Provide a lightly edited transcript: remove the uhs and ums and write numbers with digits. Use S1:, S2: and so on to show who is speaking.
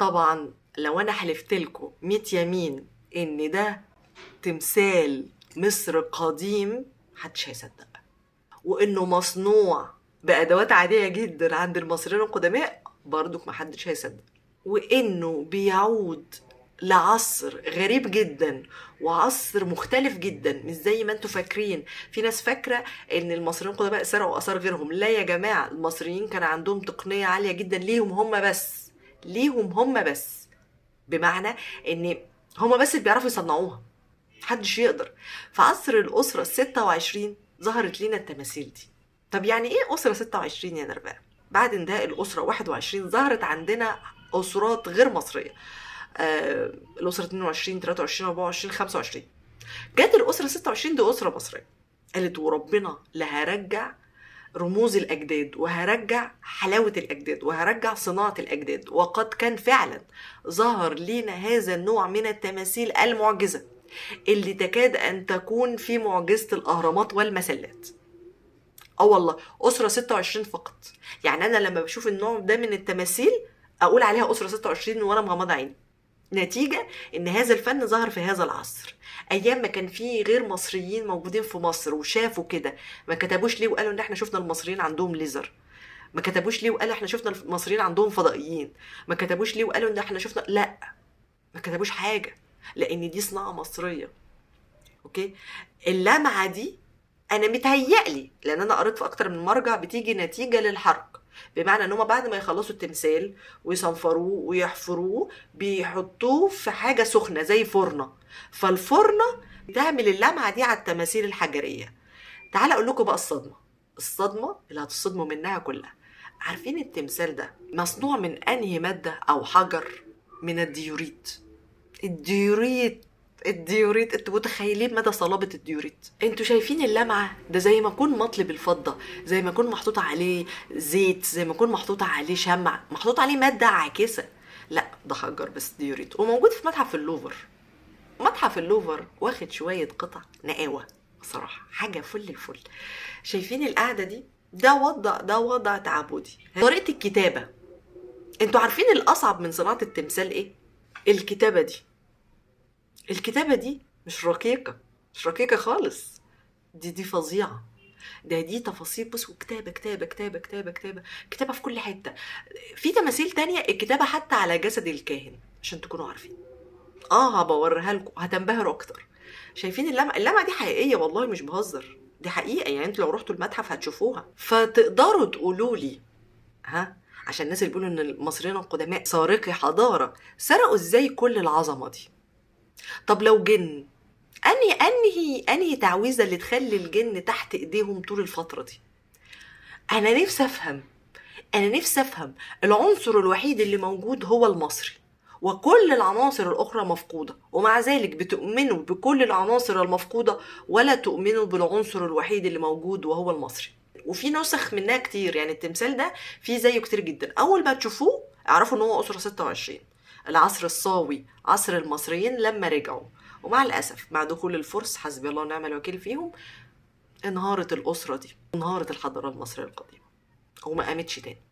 S1: طبعا لو انا حلفت لكم 100 يمين ان ده تمثال مصر قديم محدش هيصدق، وانه مصنوع بادوات عادية جدا عند المصريين القدماء برضك محدش هيصدق، وانه بيعود لعصر غريب جدا وعصر مختلف جدا، مش زي ما انتوا فاكرين. في ناس فاكره ان المصريين القدماء سرقوا اثار غيرهم. لا يا جماعة، المصريين كان عندهم تقنية عالية جدا ليهم هم بس، ليهم هم بس، بمعنى ان هم بس اللي بيعرفوا يصنعوها، محدش يقدر. في عصر الأسرة 26 ظهرت لنا التماثيل دي. طب يعني ايه أسرة 26 يا نرباء؟ بعد انتهاء الأسرة 21 ظهرت عندنا أسرات غير مصرية، الأسرة 22، 23، 24، 25. جت الأسرة 26 دي أسرة مصرية، قالت وربنا لهرجع رموز الأجداد وهرجع حلاوة الأجداد وهرجع صناعة الأجداد. وقد كان فعلا ظهر لينا هذا النوع من التماثيل المعجزة اللي تكاد أن تكون في معجزة الأهرامات والمسلات. والله أسرة 26 فقط. يعني أنا لما بشوف النوع ده من التماثيل أقول عليها أسرة 26 وأنا مغمضة عيني، نتيجة إن هذا الفن ظهر في هذا العصر، أيام ما كان في غير مصريين موجودين في مصر وشافوا كده. ما كتبوش ليه وقالوا إن إحنا شفنا المصريين عندهم ليزر، ما كتبوش ليه وقالوا إحنا شفنا المصريين عندهم فضائيين، ما كتبوش ليه وقالوا إن إحنا شفنا، لا ما كتبوش حاجة، لأن دي صناعة مصرية. أوكي، اللمعة دي أنا متهيألي لأن أنا قريت في أكتر من مرجع بتيجي نتيجة للحرق، بمعنى إن هما بعد ما يخلصوا التمثال ويصنفروه ويحفروه بيحطوه في حاجة سخنة زي فرنة، فالفرنة بتعمل اللمعة دي على التماثيل الحجرية. تعال أقول لكم بقى الصدمة، الصدمة اللي هتصدموا منها كلها. عارفين التمثال ده مصنوع من أنهي مادة أو حجر؟ من الديوريت. الديوريت، الديوريت، انتوا متخيلين مدى صلابة الديوريت؟ انتوا شايفين اللمعة ده زي ما يكون مطلي بالفضة، زي ما يكون محطوط عليه زيت، زي ما يكون محطوط عليه شمع، محطوط عليه مادة عاكسة. لا ده حجر بس ديوريت، وموجود في متحف اللوفر. متحف اللوفر واخد شوية قطع نقاوة بصراحة، حاجة فل الفل. شايفين القعدة دي؟ ده وضع تعبدي. طريقة الكتابة، انتوا عارفين الأصعب من صناعة التمثال ايه؟ الكتابة دي. الكتابة دي مش رقيقة، مش رقيقة خالص، دي فظيعة، دي تفاصيل. بصوا، كتابة كتابة كتابة كتابة كتابة كتابة في كل حتة. في تماثيل تانية الكتابة حتى على جسد الكاهن عشان تكونوا عارفين. هبوريها لكم هتنبهروا أكتر. شايفين اللمعة؟ اللمعة دي حقيقية والله، مش بهزر، دي حقيقة. يعني انتوا لو رحتوا المتحف هتشوفوها. فتقدروا تقولوا لي، ها، عشان الناس اللي بيقولوا ان المصريين القدماء سارقي حضارة، سرقوا ازاي كل العظمة دي؟ طب لو جن، انهي تعويذة اللي تخلي الجن تحت ايديهم طول الفترة دي؟ انا نفسي افهم، انا نفسي افهم. العنصر الوحيد اللي موجود هو المصري، وكل العناصر الاخرى مفقودة، ومع ذلك بتؤمنوا بكل العناصر المفقودة ولا تؤمنوا بالعنصر الوحيد اللي موجود وهو المصري. وفي نسخ منها كتير، يعني التمثال ده فيه زيه كتير جدا. اول ما تشوفوه اعرفوا ان هو اسرة 26، العصر الصاوي، عصر المصريين لما رجعوا. ومع الأسف مع دخول الفرس، حسبي الله ونعم الوكيل فيهم، انهارت الأسرة دي، انهارت الحضارة المصرية القديمة وما قامتش تاني.